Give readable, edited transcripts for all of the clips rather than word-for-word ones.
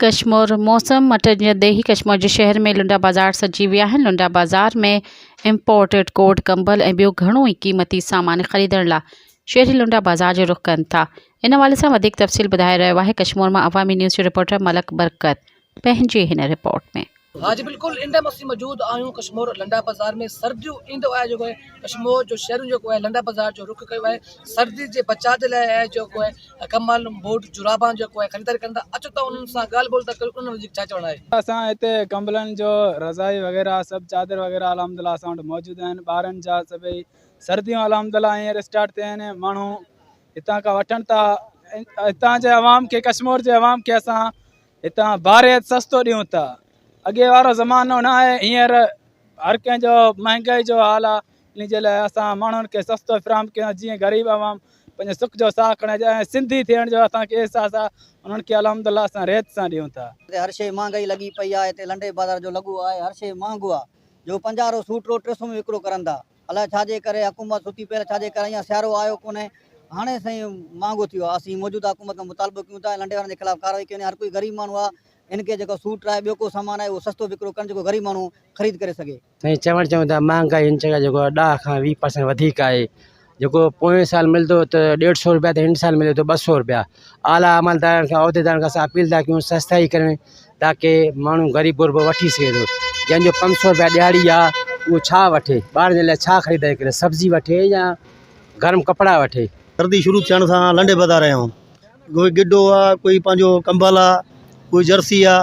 ڪشمور، موسم مٽجندي ئي ڪشمور جي شهر ۾ لنڊا بازار سجي ويا آهن، لنڊا بازار ۾ امپورٽيڊ ڪوٽ، ڪمبل ۽ ٻيو گهڻو ئي قيمتي سامان خريدڻ لا شهري لنڊا بازار جو رخ ڪن ٿا. ان حوالي سان وڌيڪ تفصيل ٻڌائي رهيو آهي ڪشمور مان عوامي نيوز جو رپورٽر ملڪ برڪت پنهنجي هن رپورٽ ۾. ها جي بلڪل ان ٽائيم اسين موجود آهيون ڪشمور لنڊا بازار ۾ سرديون ايندو آهي جيڪو آهي ڪشمور جو شهرن جيڪو آهي لنڊا بازار جو رخ ڪيو آهي سردي جي بچاء جي لاء آهي جيڪو آهي ڪمبل بوٽ جورابان جيڪو آهي خريداري ڪن ٿا اچو ته انهن سان ڳالهه ٻولهه ٿا ڪريون انهن وڌيڪ ڇا چوڻ آهي. اسان هتي ڪمبلن جو رضائي وغيره سڀ چادر وغيره الحمدلله اسان وٽ موجود آهن ٻارن جا سڀئي سرديون الحمدلله هينئر اسٽارٽ ٿيا آهن ماڻهو هتان کان وٺن ٿا هتان جي عوام کي ڪشمور جي عوام کي اسان هتان باريت سستو ڏيون ٿا اڳي وارو زمانو نه آهي هينئر هر ڪنهن جو مهنگائي جو حال آهي ان جي لاء اسان ماڻهن کي سستو فراهم ڪيون جيئن غريب عوام پنهنجي سک جو ساهه کڻي ۽ سنڌي ٿيڻ جو اسان کي احساس آهي انهن کي الحمد لله اسان ريت سان ڏيون ٿا. هتي هر شيء مهانگائي لڳي پئي آهي هتي لنڊي بازار جو لڳو آهي هر شيء مهانگو آهي جو 50 رو سوٽ رو 300 ۾ وڪرو ڪرن ٿا. الائي ڇا جي ڪري حڪومت ستي پيل ڇا جي ڪري اڃا سيارو آيو ڪونهي هاڻي سائين مهانگو ٿي ويو آهي اسين موجوده حڪومت کان مطالبو ڪيون ٿا لنڊي وارن جي خلاف ڪارروائي ڪئي وڃي هر ڪوئي غريب ماڻهو آهي ان کي جيڪو سوٽ آهي ٻيو ڪو سامان آهي اهو سستو وڪرو ڪن جيڪو غريب ماڻهو خريد ڪري سگهي. سائين چوڻ چاهيون ٿا مهانگائي هن جڳهه جيڪو آهي ڏاهه کان 20 پرسنٽ وڌيڪ آهي جيڪو پوئين سال ملندو هو ته ڏيڍ سو روپيا ته هن سال ملي ٿو 200 روپيا اعليٰ عملدارن کان عهديدارن کان اسان اپيل ٿا ڪيون سستائي ڪرڻ تاڪه ماڻهو غريب غربو وٺي سگهي ٿو جنهن جو 500 روپيا ڏهاڙي آ اهو ڇا وٺي ٻارن جي لاء ڇا خريداري ڪري سبزي وٺي يا گرم ڪپڙا وٺي. سردي شروع ٿيڻ سان لنڊي بازار آيا آهيون ڪوئي گڊو آ ڪوئي پنهنجو ڪمبل آ ڪوئي جرسي آ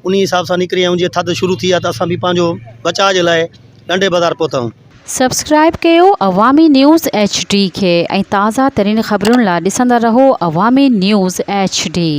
انهي حساب سان نڪري آيا آهيون جيئن ٿڌ شروع ٿي آ ته اسان به پنهنجو بچاء جي لاء لنڊي بازار پهتا آهيون. سبسڪرائيب ڪيو عوامي نيوز ايڇ ڊي کي ۽ تازه ترين خبرن لا ڏسندا رهو عوامي نيوز ايڇ ڊي.